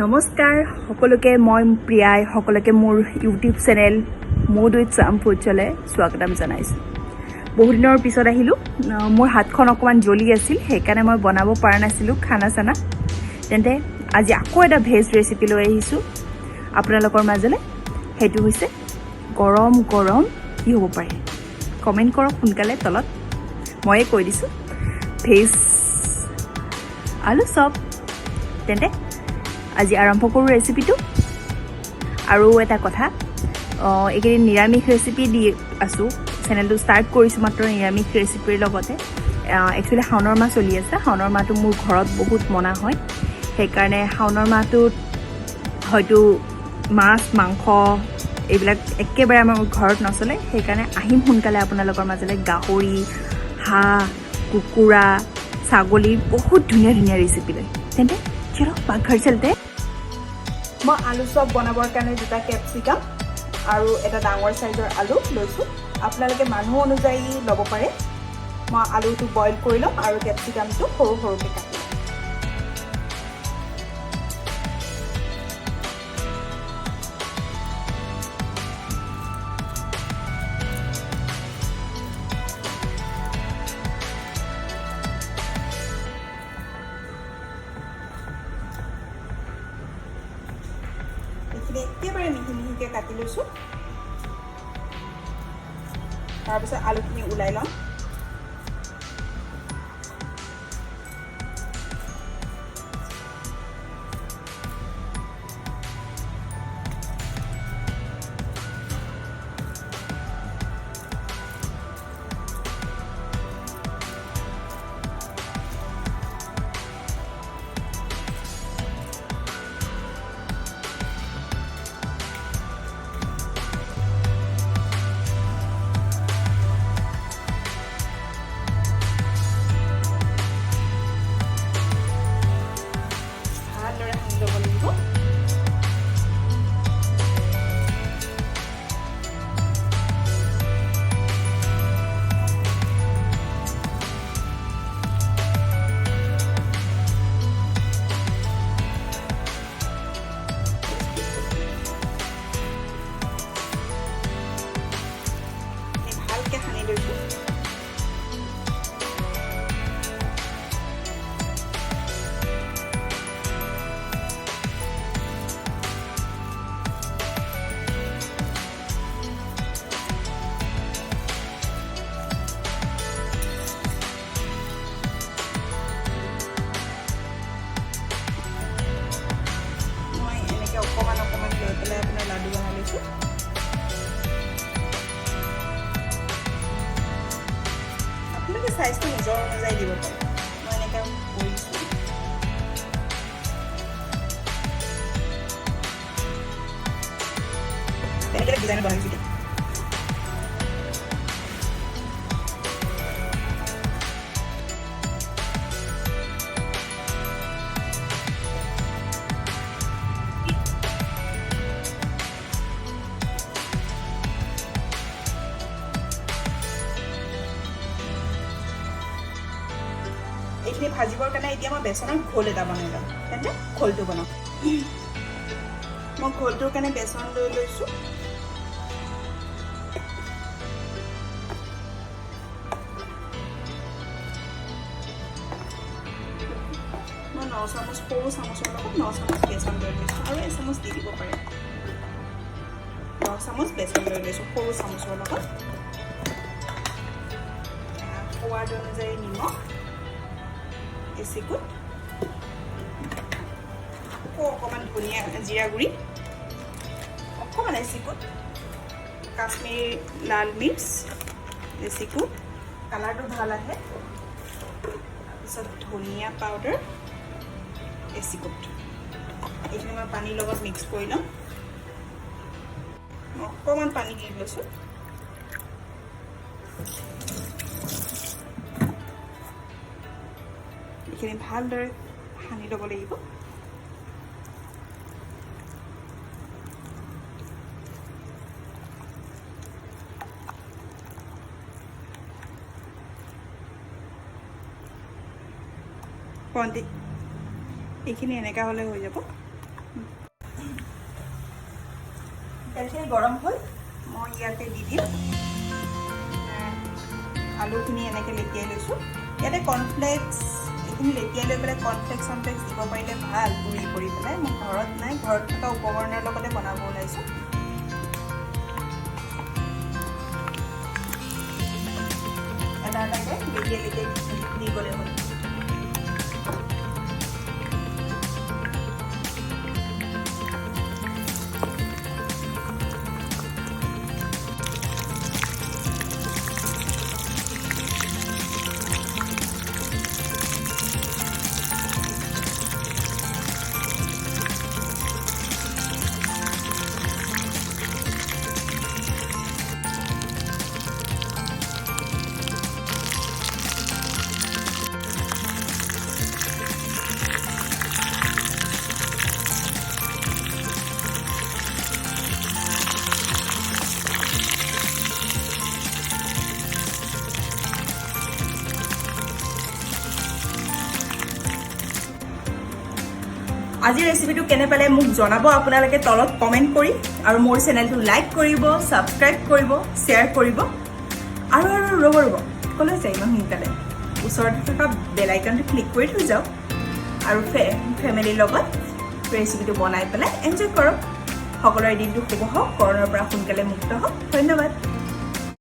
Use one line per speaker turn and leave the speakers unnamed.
নমস্কাৰ সকলোকে, মই প্ৰিয়াই সকলোকে মোৰ ইউটিউব চেনেল মুড উইথ চাম ফুডছলৈ স্বাগতম জনাইছোঁ। বহুদিনৰ পিছত আহিলোঁ। মোৰ হাতখন অকণমান জ্বলি আছিল, সেইকাৰণে মই বনাব পৰা নাছিলোঁ খানা চানা। তেন্তে আজি আকৌ এটা ভেজ ৰেচিপি লৈ আহিছোঁ আপোনালোকৰ মাজলৈ। সেইটো হৈছে গৰম গৰম কি হ'ব পাৰে, কমেণ্ট কৰক সোনকালে তলত। ময়ে কৈ দিছোঁ, ভেজ আলু চপ। তেন্তে আজি আৰম্ভ কৰোঁ ৰেচিপিটো। আৰু এটা কথা, এইকেইদিন নিৰামিষ ৰেচিপি দি আছোঁ। চেনেলটো ষ্টাৰ্ট কৰিছোঁ মাত্ৰ নিৰামিষ ৰেচিপিৰ লগতে। একচুৱেলি শাওনৰ মাহ চলি আছে। শাওনৰ মাহটো মোৰ ঘৰত বহুত মনা হয়, সেইকাৰণে শাওনৰ মাহটোত হয়তো মাছ মাংস এইবিলাক একেবাৰে আমাৰ ঘৰত নচলে। সেইকাৰণে আহিম সোনকালে আপোনালোকৰ মাজলৈ গাহৰি, হাঁহ, কুকুৰা, ছাগলীৰ বহুত ধুনীয়া ধুনীয়া ৰেচিপি লৈ। তেন্তে চলো, পাকঘৰ চলতে। মই আলু চপ বনাবৰ কাৰণে দুটা কেপচিকাম আৰু এটা ডাঙৰ চাইজৰ আলু লৈছোঁ। আপোনালোকে মানুহ অনুযায়ী ল'ব পাৰে। মই আলুটো বইল কৰি ল'ম আৰু কেপচিকামটো সৰু সৰুকৈ কাটি ল'ম। এইখিনি একেবাৰে মিহি মিহিকৈ কাটি লৈছোঁ। তাৰপিছত আলুখিনি ওলাই ল'ম। ভালদৰে সানি ল'ব লাগিব। ভালকৈ সানি লৈছোঁ। মই এনেকৈ অকণমান অকণমান লৈ পেলাই আপোনাৰ লাডু বনাই লৈছোঁ। আপোনালোকে চাইজটো নিজৰ অনুযায়ী দিব পাৰে। মই এনেকৈ কৰিছোঁ। বেলেগ বেলেগ ডিজাইনত বনাইছোঁ এতিয়া। এইখিনি ভাজিবৰ কাৰণে এতিয়া মই বেচনৰ ঘোল এটা বনাই ল'ম। তেন্তে ঘোলটো বনাওঁ। মই ঘোলটোৰ কাৰণে বেচন লৈ লৈছোঁ। মই 9 চামুচ, সৰু চামুচৰ লগত 9 চামুচ বেচন লৈ লৈছোঁ আৰু এচামুচ দি দিব পাৰে। 10 চামুচ বেচন লৈ লৈছোঁ সৰু চামুচৰ লগত। সোৱাদ অনুযায়ী নিমখ এচিকুট, আকৌ অকণমান ধনিয়া জিৰা গুড়ি অকণমান এচিকুট, কাশ্মীৰী লাল মিৰ্চ এচিকুট, কালাৰটো ভাল আহে। তাৰপিছত ধনিয়া পাউডাৰ এচিকুট। এইখিনি মই পানীৰ লগত মিক্স কৰি ল'ম। অকণমান পানী দি লৈছোঁ। এইখিনি ভালদৰে সানি ল'ব লাগিব। ভণ্টি, এইখিনি এনেকুৱা হ'লে হৈ যাব। তেলখিনি গৰম হ'ল। মই ইয়াতে দি দিম আলুখিনি। এনেকৈ লেটিয়াই লৈছোঁ। ইয়াতে কৰ্ণফ্লেক্স এইখিনি লেটিয়াই লৈ পেলাই কৰ্ণফ্লেক্স চৰ্ণফ্লেক্স দিব পাৰিলে ভাল, গুড়ি কৰি পেলাই। মোৰ ঘৰত নাই, ঘৰত থকা উপকৰণৰ লগতে বনাব ওলাইছোঁ। এটা এটাকৈ লেটিয়াই লেটিয়াই দি গ'লে হ'ল। আজিৰ ৰেচিপিটো কেনে পালে মোক জনাব আপোনালোকে তলত কমেণ্ট কৰি আৰু মোৰ চেনেলটো লাইক কৰিব, ছাবস্ক্ৰাইব কৰিব, শ্বেয়াৰ কৰিব। আৰু আৰু ৰ'ব ৰ'ব, ক'লৈ যায় ইমান সোনকালে? ওচৰতে থকা বেল আইকনটো ক্লিক কৰি থৈ যাওক আৰু ফেমিলিৰ লগত ৰেচিপিটো বনাই পেলাই এনজয় কৰক। সকলোৰে দিনটো শুভ হওক, কৰোণাৰ পৰা সোনকালে মুক্ত হওক। ধন্যবাদ।